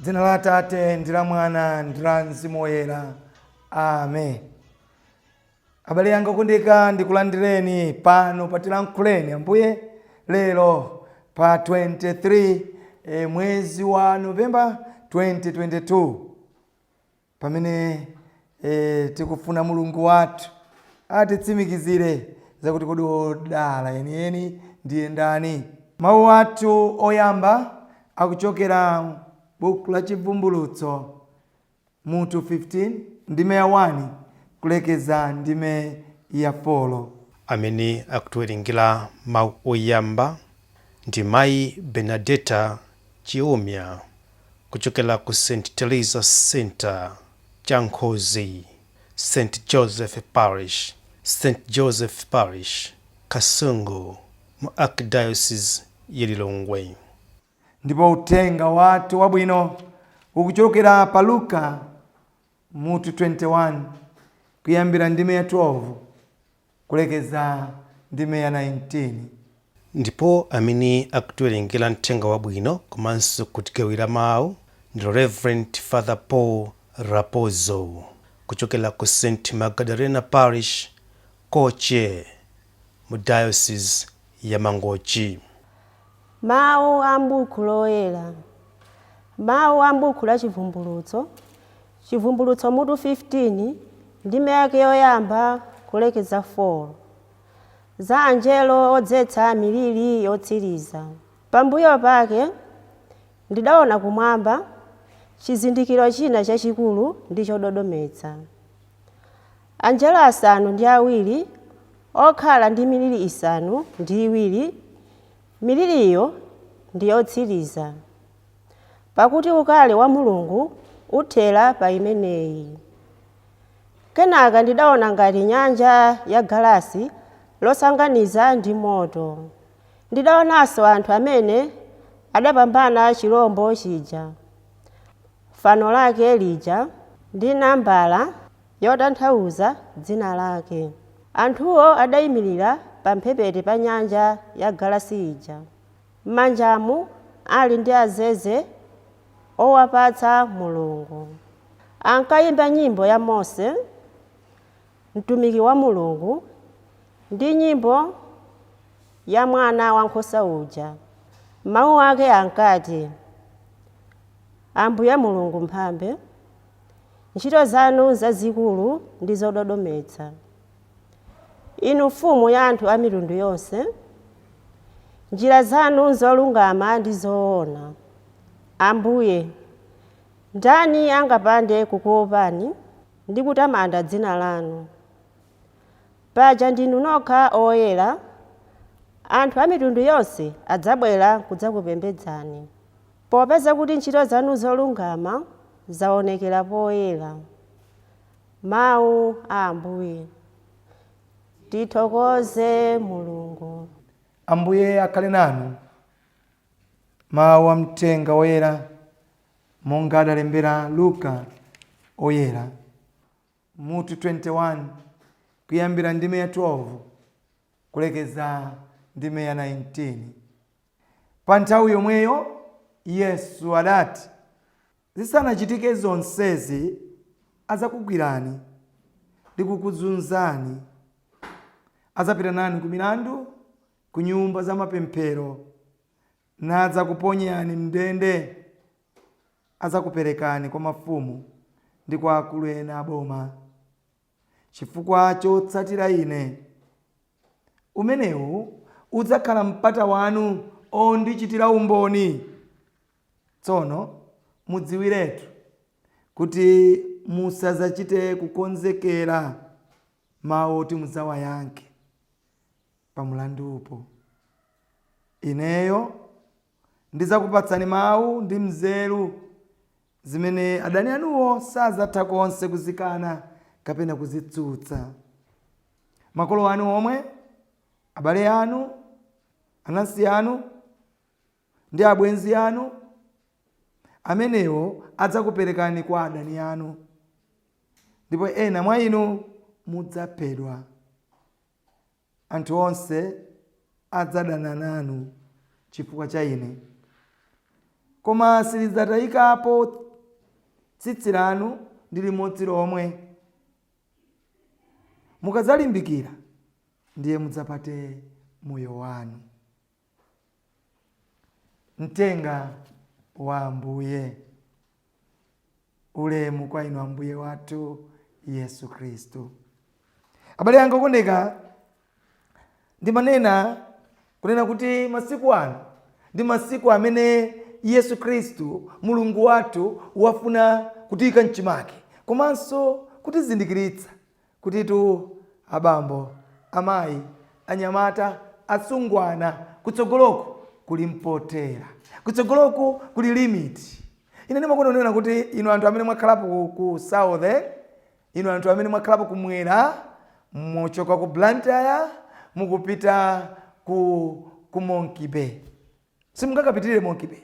Dzina la Atate ndi la Mwana ndi la Mzimu Woyera. Amen. Abale anga okondeka, ndikulandireni pano pa Tilankhuleni Ambuye lero pa 23 mwezi wa Novemba 2022, pamene tikufuna Mulungu wathu atitsimikizire zakuti kodi odala enieni ndiye ndani. Mawu athu oyamba akuchokera buku la Chivumbulutso mutu 15 ndime ya 1 kulekeza ndime ya 4. Amene akutiwerengera mawu oyamba ndi Mayi Bernadetta Chiumia kuchokera ku St Teresa Center, Chankhozi, St Joseph Parish, St Joseph Parish, Kasungu, mu Archdiocese ya Lilongwe. Ndipo uthenga wathu wabwino ukuchokera pa Luka mutu 21 kuyambira ndime ya 12 kulekeza ndime ya 19. Ndipo amene akutiwerengera mthenga wabwino komanso kutigawira mawu ndi Reverend Father Paul Rapozo kuchokera ku St Magdalena Parish, Koche, mu Diocese ya Mangochi. Mawu a m'buku loyera. Mawu a m'buku la Chivumbulutso. Chivumbulutso mutu 15, ndime yake yoyamba kulekeza 4. Za anjelo odzetsa miliri yotsiriza. Pambuyo pake ndidaona kumwamba chizindikiro china chachikulu ndi chododometsa. Anjelo asanu ndi awiri okhala ndi miliri isanu ndi iwiri, miliriyo ndi yotsiriza, pakuti ukali wa Mulungu uthera pa imeneyi. Kenaka ndidaona ngati nyanja ya galasi losanganiza ndi moto. Ndidaonanso anthu amene adapambana chirombo chija, fano lake lija ndi nambala yotanthauza dzina lake. Anthuwo adayimirira pamphepete pa nyanja ya galasi ija, m'manjamu ali ndi azeze owapatsa Mulungu. Ankayimba nyimbo ya Mose, mtumiki wa Mulungu, ndi nyimbo ya Mwana Wankhosa uja. Mawu ake ankati, "Ambuye Mulungu Mphambe, ntchito zanu zazikulu ndi zododometsa. Inu mfumu ya anthu a mitundu yonse, njira zanu zolungama ndi zoona. Ambuye, ndani angapande kukuopani ndi kutamanda dzina lanu? Paja ndinu nokha oyera. Anthu a mitundu yonse adzabwera kudzakupembedzani, popeza kuti ntchito zanu zolungama zaonekera poyera." Mawu a Ambuye. Tithokoze Mulungu. Ambuye akhale nanu. Mawu a mthenga woyera monga adalembera Luka oyera mutu 21 kuyambira ndime ya 12 kulekeza ndime ya 19. Pa nthawi yomweyo Yesu adati, "Zisanachitike zonsezi adzakugwirani ndi kukuzunzani, adzapita nanu ku milandu, ku nyumba za mapemphero, nadzakuponyani m'ndende. Adzakuperekani kwa mafumu ndi kwa akulu ena aboma chifukwa chotsatira Ine. Umenewu udzakhala mpata wanu ondichitira umboni. Tsono mudziwiretu kuti musadzachite kukonzekera mawu oti mudzawayankhe pa mlandupo. Ineyo ndidzakupatsani mawu ndi nzeru zimene adani anuwo sadzatha konse kuzikana kapena kuzitsutsa. Makolo anu omwe, abale anu, anansi anu ndi abwenzi anu amenewo adzakuperekani kwa adani anu, ndipo ena mwa inu mudzaphedwa. Anthu onse adzadana nanu chifukwa cha Ine. Koma silidzatayikapo tsitsi lanu ndi limodzi lomwe. Mukadzalimbikira, ndiye mudzapate moyo wanu. Mtenga wa Ambuye. Ulemu kwa inu Ambuye wathu Yesu Khristu. Abale anga okondeka, ndimanena kunena kuti masiku ano ndi masiku amene Yesu Khristu Mulungu wathu wafuna kutiyika mchimake komanso kutizindikiritsa kutitu abambo, amayi, anyamata, asungwana, kutsogoloko kuli mpotera, kutsogoloko kuli limit. Ine ndimakonda kunena kuti inu anthu amene mwakhalapo ku south, inu anthu amene mwakhalapo kumwera, muchoka ku Blantyre mukupita ku Monkey Bay, simungakapitirire Monkey Bay.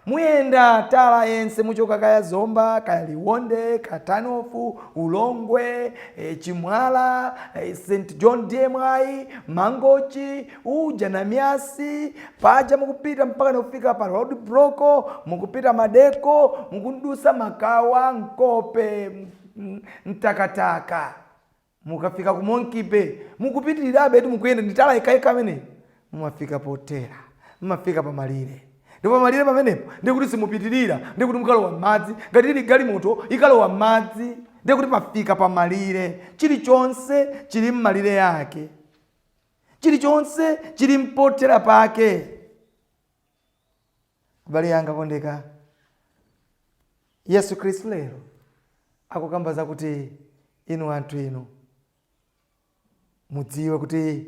Muyenda tala yense, muchoka kaya Zomba, kaya Liwonde, Katanofu, Ulongwe, Chimwala, St John DMI, Mangochi, uja Namyasi paja, mukupita mpaka nakufika pa road block, mukupita Madeko, mukudusa Makawa, Nkope, Mtakataka, mukafika ku Monkey Bay, mukupitirirabe ti mukuyenda ndi tala ikaika amene mumafika potera, mumafika pamalire. Ndipo pamalire pamenepo ndikuti simupitirira, ndikuti mukalowa m'madzi. Ngati ili galimoto ikalowa m'madzi, ndikuti pafika pamalire. Chilichonse chili m'malire yake, chilichonse chili mpotera pake. Abale yanga kondeka, Yesu Khristu lero akukamba zakuti inu anthu inu mudziwe kuti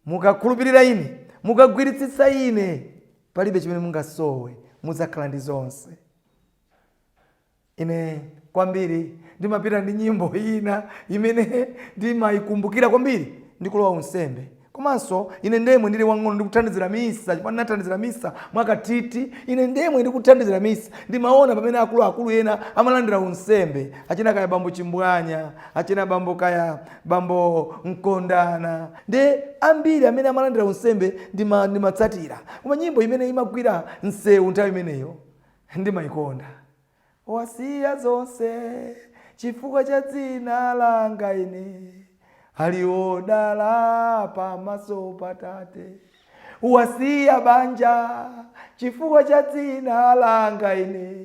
mukakhulupirira ine, mukagwiritsitsa ine, palibe chimene mungasowe, mudzakhala ndi zonse. Ine kwambiri ndimapita ndi nyimbo ina imene ndimayikumbukira kwambiri ndikulowa unsembe, komanso ine ndemwe ndili wang'ono ndikuthandizira misa, chifukwa ndinathandizira misa mwakathithi. Ine ndemwe ndikuthandizira misa ndimaona pamene akuluakulu ena amalandira unsembe, achina kaya bambo Chimbwanya, achina bambo kaya bambo Mkondana, ndi ambiri amene amalandira unsembe, ndimatsatira. Koma nyimbo imene imagwira msewu nthawi imeneyo ndimayikonda: "Wasiya zonse chifukwa cha dzina langa ine, aliwodala pamaso pa Tate. Wasiya banja chifukwa cha dzina langa ine,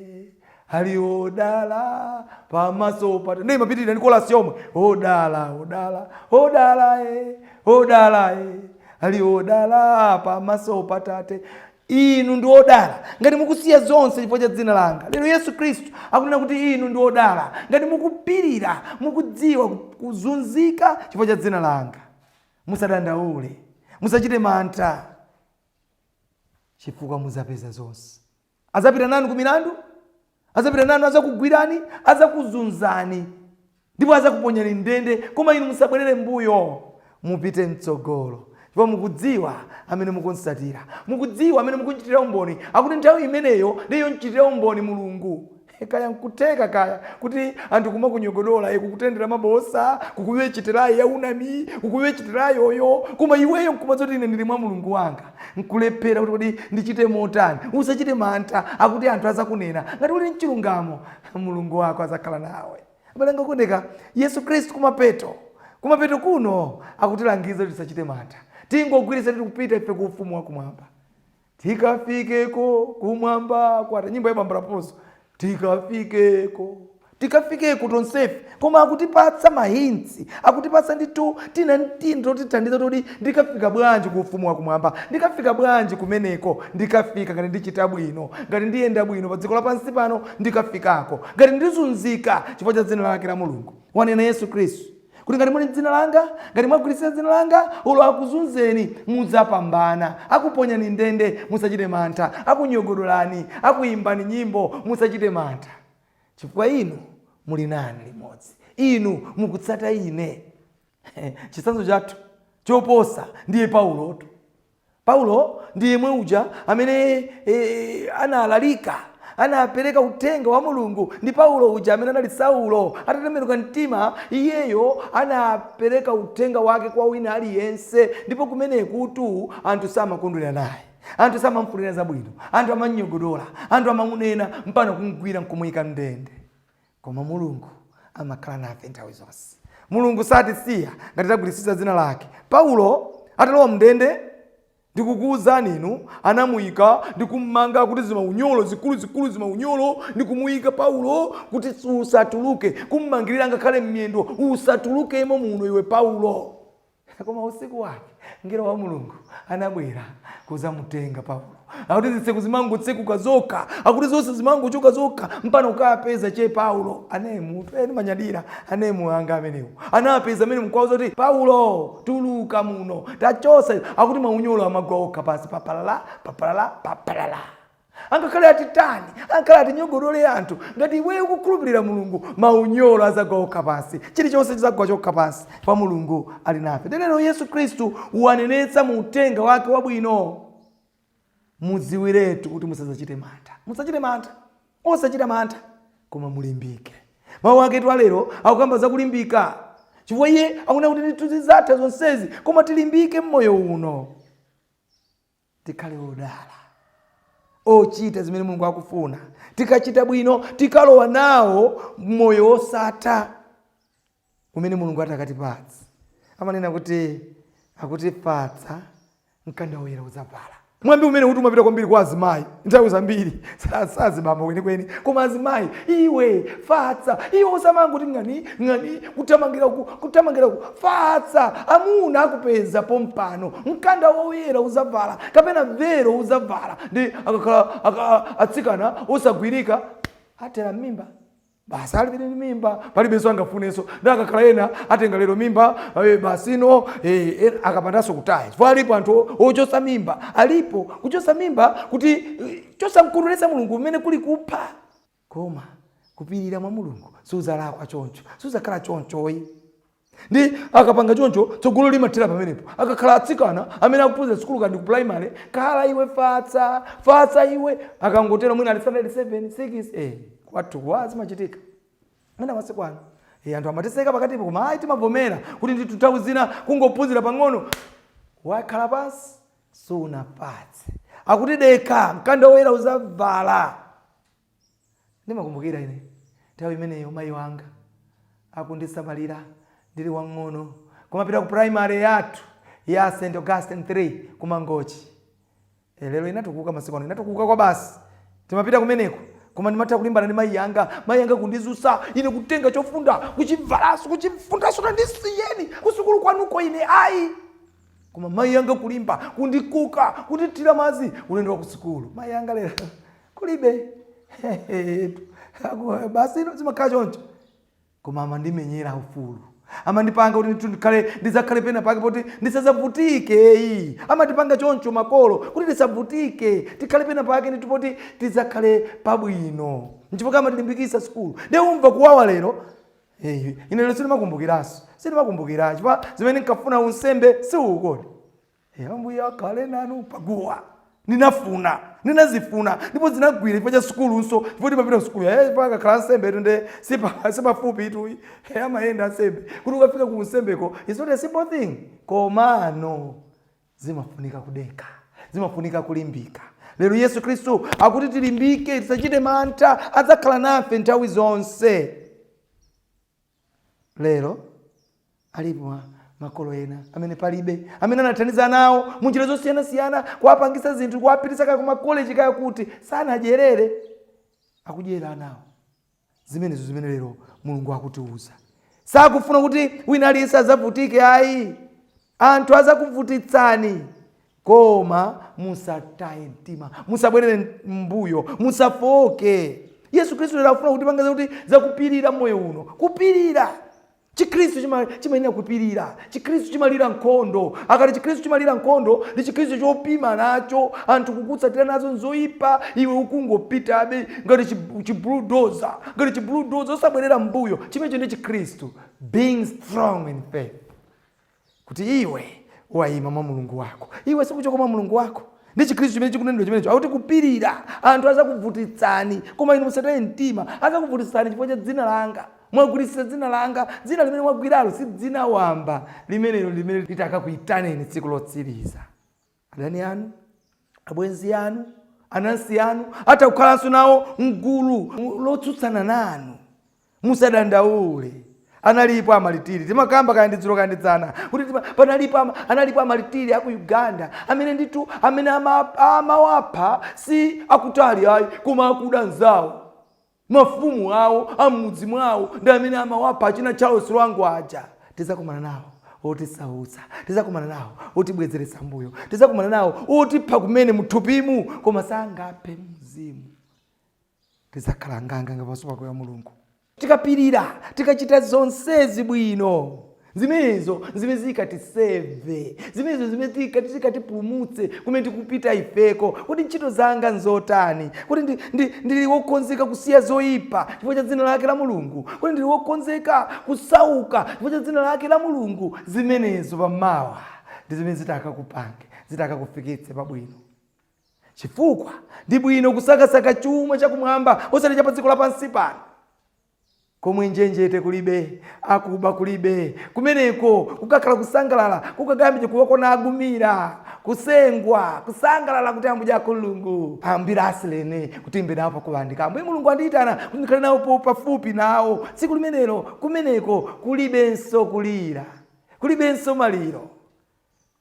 aliwodala pamaso pa Tate." Ndiye imapitirira ndi kolasi yomwe: "Odala, odala, odala e, odala e, aliwodala pamaso pa Tate." Inu ndi odala ngati mukusiya zonse chifukwa cha dzina langa. Lero Yesu Khristu akunena kuti inu ndi odala ngati mukupirira, mukudziwa kuzunzika chifukwa cha dzina langa. Musadandaule, musachite mantha, chifukwa muzapeza zonse. Azapita nanu ku milandu, azapita nanu, azakugwirani, azakuzunzani ndipo azakuponyani ndende, koma inu musabwerere mbuyo, mupite mtsogolo, chifukwa mukudziwa amene mukunsatira, mukudziwa amene mukunchitira umboni. Akuti nthawi imeneyo ndiyo mchitira umboni Mulungu. Kaya nkutheka kaya kuti anthu kumakunyogodola, kukutendera mabosa, kukuwechitirayi yaunami, kukuwechitirayoyo, koma iweyo nkumadza kuti ine ndili mwa Mulungu wanga, nkulephera kuti kodi ndichite motani? Usachite mantha. Akuti anthu azakunena, ngati uli mchilungamo Mulungu wako azakhala nawe. Abale okondeka, Yesu Khristu kumapeto kuno akutilangiza kuti tisachite mantha, tingogwiritsa tili kupita ife ku ufumu wakumwamba. Tikafikeko kumwamba kwata, nyimbo ya Bambarapozo, tikafikeko, tikafikeko tonsefe. Koma akutipatsa ma hints, akutipatsa ndithu tina mtindo totithandiza kuti ndikafika bwanji ku ufumu wakumwamba, ndikafika bwanji kumeneko? Ndikafika ngati ndichita bwino, ngati ndiyenda bwino pa dziko lapansi pano, ndikafikako ngati ndizunzika chifukwa cha dzina lake la Mulungu. Wanena Yesu Khristu kuti ngati muli dzina langa, ngati mwagwiritsira dzina langa, ulo akuzunzeni mudzapambana. Akuponyani ndende, musachite mantha. Akunyogodolani, akuimbani nyimbo, musachite mantha, chifukwa inu muli nane limodzi, inu mukutsata ine. Chitsanzo chathu choposa ndiye Paulotu. Paulo ndi yemwe uja amene analalika, anapereka uthenga wa Mulungu. Ndi Paulo uja amene anali Saulo, atatembenuka mtima iyeyo anapereka uthenga wake kwa wina aliyense, ndipo kumenekutu anthu samakondwera naye. Anthu samamfunira zabwino, anthu amanyogodola, anthu amamunena mpaka kumgwira nkumuyika mndende. Koma Mulungu amakhala nafe nthawi zonse. Mulungu satisiya ngati tagwiritsitsa dzina lake. Paulo atalowa mndende, ndikukuwuzani inu, anamuyika ndikummanga kuti zimaunyolo zikuluzikulu, zimaunyolo, ndikumuyika Paulo kuti usatuluke, kummangirira ngakhale m'miyendo, usatulukemo muno iwe Paulo. Koma usiku wake mngelo wa Mulungu anabwera kuzamutenga Paulo. Akuti zitseko zimangotsekuka zokha, akuti zonse zimangochoka zokha mpaka ukapeza che Paulo. Anemu eni manyadira anemu anga amenewo anapeza amene mkwauza kuti Paulo tuluka muno, tachosa. Akuti maunyolo amagwa okha pasi, papalala papalala papalala. Angakhale atitani, angakhale atinyogodole anthu, ngati iweyo ukukhulupirira Mulungu, maunyolo azagwa okha pansi, chilichonse chizagwa chokha pansi pa Mulungu ali nafe. Lero Yesu Khristu wanenetsa mu uthenga wake wabwino, mudziwiretu kuti musadzachite mantha, musachite mantha, osachita mantha, koma mulimbike. Mawu aketu alero akukamba zakulimbika, chifukwa iye akunena kuti ndithu zidzatha zonsezi, koma tilimbike mmoyo uno, tikhale odala, ochita zimene Mulungu akufuna. Tikachita bwino tikalowa nawo moyo wosatha umene Mulungu atakatipatsa. Amanena kuti akutipatsa mkanda woyera udzavala. Mwambi umene kuti umapita kwambiri kwa azimayi nthawi zambiri, sazibambo kwenikweni, koma azimayi. Iwe fatsa, iwe usamangoti ng'ani ng'ani, kuthamangira ku kuthamangira ku. Fatsa, amuna akupeza pompano, mkanda woyera udzavala kapena vero udzavala. Ndi akakhala atsikana osagwirika atera mimba basi, alipire ndi mimba, palibenso angafunenso. Ndi akakhala ena atenga lero mimba, basi no, akapandanso kutaya, chifukwa alipo anthu ochosa mimba, alipo kuchosa mimba kuti chosamkondweretsa Mulungu umene kuli kupha. Koma kupirira mwa Mulungu suzalakwa choncho, suzakhala chonchoyi. Ndi akapanga choncho tsogolo limathera pamenepo. Akakhala atsikana amene akuphunzira sukulu kandi ku primary, khala iwe fatsa, fatsa iwe. Akangotero mwina ali standard 7 6, kwathu kwa zimachitika mwina masiku ano, anthu amatiseka pakatipo, koma ayi, timavomera kuti ndithu nthawi zina kungophunzira pang'ono wakhala pansi sunapatse. Akuti dekha, mkanda woyera uzavala. Ndimakumbukira ine nthawi imeneyo mayi wanga akundisamalira ndili wang'ono, kumapita ku primary yathu ya St Augustine 3 kumangochi. Lero inatukuka, masiku ano inatukuka kwa basi. Timapita kumeneko, koma ndimatha kulimbana ndi mayi yanga, mayi yanga kundizusa ine kutenga chofunda kuchivalaso kuchifundaso, tandisiyeni kusukulu kwanuko ine ayi. Koma mayi yanga kulimba kundikuka kundithira madzi ulendo wa kusukulu. Mayi yanga lero kulibe. Basi ino zimakhala choncho, koma amandimenyera ufulu, amandipanga kuti ndithu ndikhale ndidzakhale pena pake poti ndisadzavutike eyi. Amatipanga choncho makolo kuti tisavutike, tikhale pena pake ndithu poti tidzakhale pabwino, nchifukwa amatilimbikitsa sukulu. Ndiye umva kuwawa lero. Ine lero sindimakumbukiranso, sindimakumbukira chifukwa zimene nkafuna unsembe siuukodi. Ambuye akhale nanu paguwa. Ndinafuna, ndinazifuna ndipo zinagwira chifukwa cha sukulunso, chifukwa timapita sukulu. Chifukwa akakhala nsembe tu nde sipafupi tu. Amayenda nsembe kuti ukafika ku nsembeko it's not a simple thing, komano zimafunika kudeka, zimafunika kulimbika. Lero Yesu Khristu akuti tilimbike, tisachite mantha, adzakhala nafe nthawi zonse. Lero alipo makolo ena amene palibe amene anathandiza nawo munjira zosiyanasiyana kuwapangisa zinthu, kuwapitisa kaya kumakoleji kaya kuti, sanadyerere, akudyera nawo zimenezo. Zimene lero Mulungu akutiuza, sakufuna kuti wina aliyense adzavutike ayi. Anthu azakuvutitsani, koma musataye mtima, musabwerere mbuyo, musafoke. Yesu Khristu lero akufuna kutipanga kuti zakupirira moyo uno, kupirira. Chikhristu chimayenera kupirira. Chikhristu chimalira nkhondo. Akati chikhristu chimalira nkhondo, ndi chikhristu chopima nacho anthu kukutsatira nazo nzoyipa, iwe ukungopitabe ngati chibulldozer, ngati chibulldozer, osabwerera mbuyo. Chimenecho ndi chikhristu, being strong in faith, kuti iwe wayima mwa Mulungu wako, iwe sikuchoka mwa Mulungu wako. Ndi chikhristu chimene chikunenedwa chimenecho. Akuti kupirira, anthu azakuvutitsani, koma inu musataye mtima. Azakuvutitsani chifukwa cha dzina langa. Mwagwiritsa dzina langa, dzina limene mwagwiralo si dzina wamba limenelo, limene litakakuyitaneni tsiku lotsiriza. Adani anu Abwenzi anu, anansi anu atha kukhalanso nawo mgulu lotsutsana nanu. Musadandaule. Analipo amalitiri, timakamba kaya ndi dzulo kaya ndi dzana kuti panalipo analipo amalitiri aku Uganda amene ndithu amene amawapha si akutali ayi, koma akuda nzawo, mafumu awo amudzi mwawo ndi amene amawapha, achina Charles Lwanga aja. Tizakumana nawo otisautsa, tizakumana nawo otibwezeretsa mbuyo, tizakumana nawo otipha kumene muthupimu, koma sangaphe mzimu. Tizakhala nganganga pamaso pako ya Mulungu tikapirira, tikachita zonsezi bwino. Zimenezo zimene zikatiseve, zimenezo zimene zikatipulumutse kumene tikupita ifeko. Kuti ntchito zanga nzotani? Kuti ndili wokonzeka kusiya zoyipa chifukwa cha dzina lake la Mulungu? Kuti ndili wokonzeka kusauka chifukwa cha dzina lake la Mulungu? Zimenezo pamawa ndi zimene zitakakupange, zitakakufikitse pabwino, chifukwa ndi bwino kusakasaka chuma chakumwamba osati cha pa dziko lapansi pano, komwe njenjete kulibe, akuba kulibe. Kumeneko kukakhala kusangalala, kukakayambije kuwakona agumira kusengwa, kusangalala kuti ambuye ako Mulungu ambira asilene kuti imbe nawo pakuvandika. Ambuye Mulungu andiyitana kuti ndikhale nawo pafupi nawo tsiku limenelo. Kumeneko kulibenso kulira, kulibenso maliro,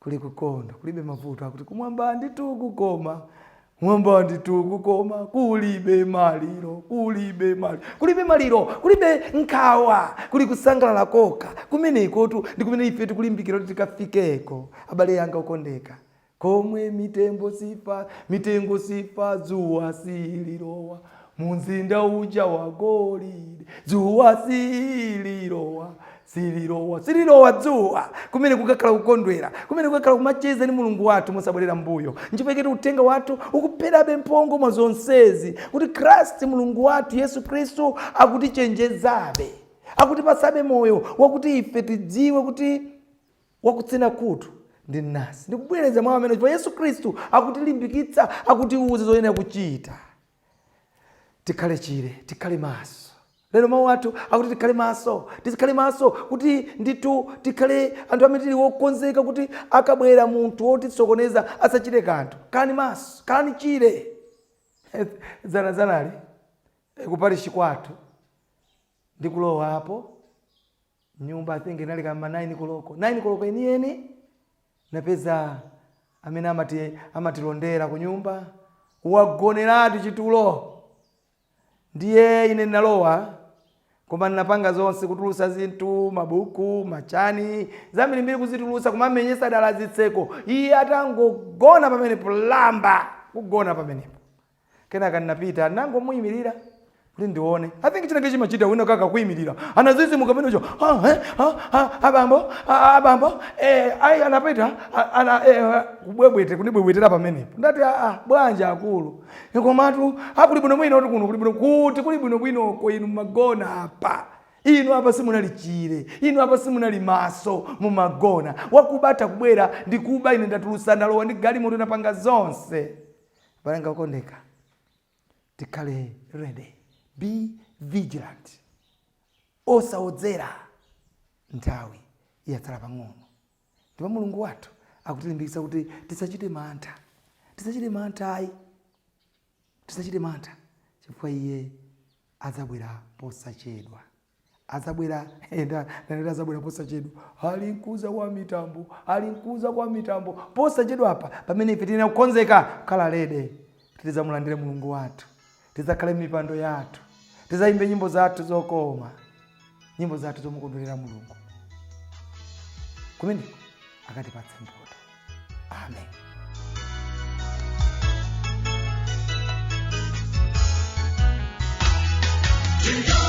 kuli kukondo, kulibe mavuto. Akuti kumwamba ndithu kukoma, mwamba ndithu kukoma, kulibe maliro, kulibe maliro, kulibe maliro, kulibe nkhawa, kuli kusangalala kokha. Kumenekotu ndi kumene ife tikulimbikira kuti tikafikeko. Abale yanga okondeka, komwe mitembo sifa, mitengo sifa, dzuwa sililowa, munzinda uja wa golide, dzuwa sililowa, sililowa, sililowa dzuwa. Kumene kukakhala kukondwera, kumene kukakhala kumacheza ndi Mulungu wathu mosabwerera mbuyo. Nchifukwa uthenga wathu ukupherabe mphongo mwa zonsezi, kuti Khristu Mulungu wathu Yesu Khristu akutichenjezabe, akutipasabe moyo wakuti ife tidziwe kuti wakutsina khutu ndi nasi. Ndikubwereza mwa amene, chifukwa Yesu Khristu akutilimbikitsa, akutiuza zoyenera kuchita. Tikhale chire, tikhale maso. Lero mawu athu akuti tikhale maso, tikhale maso kuti ndithu tikhale anthu amene tili wokonzeka kuti akabwera munthu wotisokoneza asachite kanthu. Khalani maso, khalani chire. Dzanadzanali kuparishi kwathu ndikulowa apo nyumba, I think inali kama 9 koloko, 9 koloko enieni, napeza amene amatilondera ku nyumba wagoneratu chitulo. Ndiye ine ndinalowa, koma ndinapanga zonse, kutulusa zinthu, mabuku, machani zambirimbiri, kuzitulusa, kumamenyesa dala zitseko, iye atangogona pamenepo, lamba kugona pamenepo. Kenaka ndinapita, nangomuyimirira kuti ndione. I think chinake chimachita wina kaka kuyimirira, anazizimuka pamenecho. "Ah, eh, ah, ah, abambo, ah, abambo, eh." Ayi, anapita ana kubwebwete, kundibwebwetera pamenepo. Ndati, "Ah, ah, bwanja akulu?" "Komatu akuli bwino bwino kuti kuno kuli bwino." "Kuti kuli bwino bwinoko inu mumagona apa, inu apa simunali chire, inu apa simunali maso, mumagona. Wakubata kubwera ndikuba, ine ndatulusa, ndalowa ndi galimoto, napanga zonse." Balanga okondeka, tikhale ready, be vigilant, osawodzera. Nthawi yatsala pang'ono, ndipo Mulungu wathu akutilimbikitsa kuti tisachite mantha, tisachite mantha ayi, tisachite mantha, chifukwa iye adzabwera posachedwa. Adzabwera, ndanena, adzabwera posachedwa. Ali mkuza kwa mitambo, ali mkuza kwa mitambo posachedwa apa, pamene ife tiyena kukonzeka, kukhala ready kuti tidzamulandire Mulungu wathu, tidzakhale m'mipando yathu, tidzayimbe nyimbo zathu zokoma, nyimbo zathu zomukondwerera Mulungu. Kumeneko akatipatse mphotho. Amen. Tiyambe.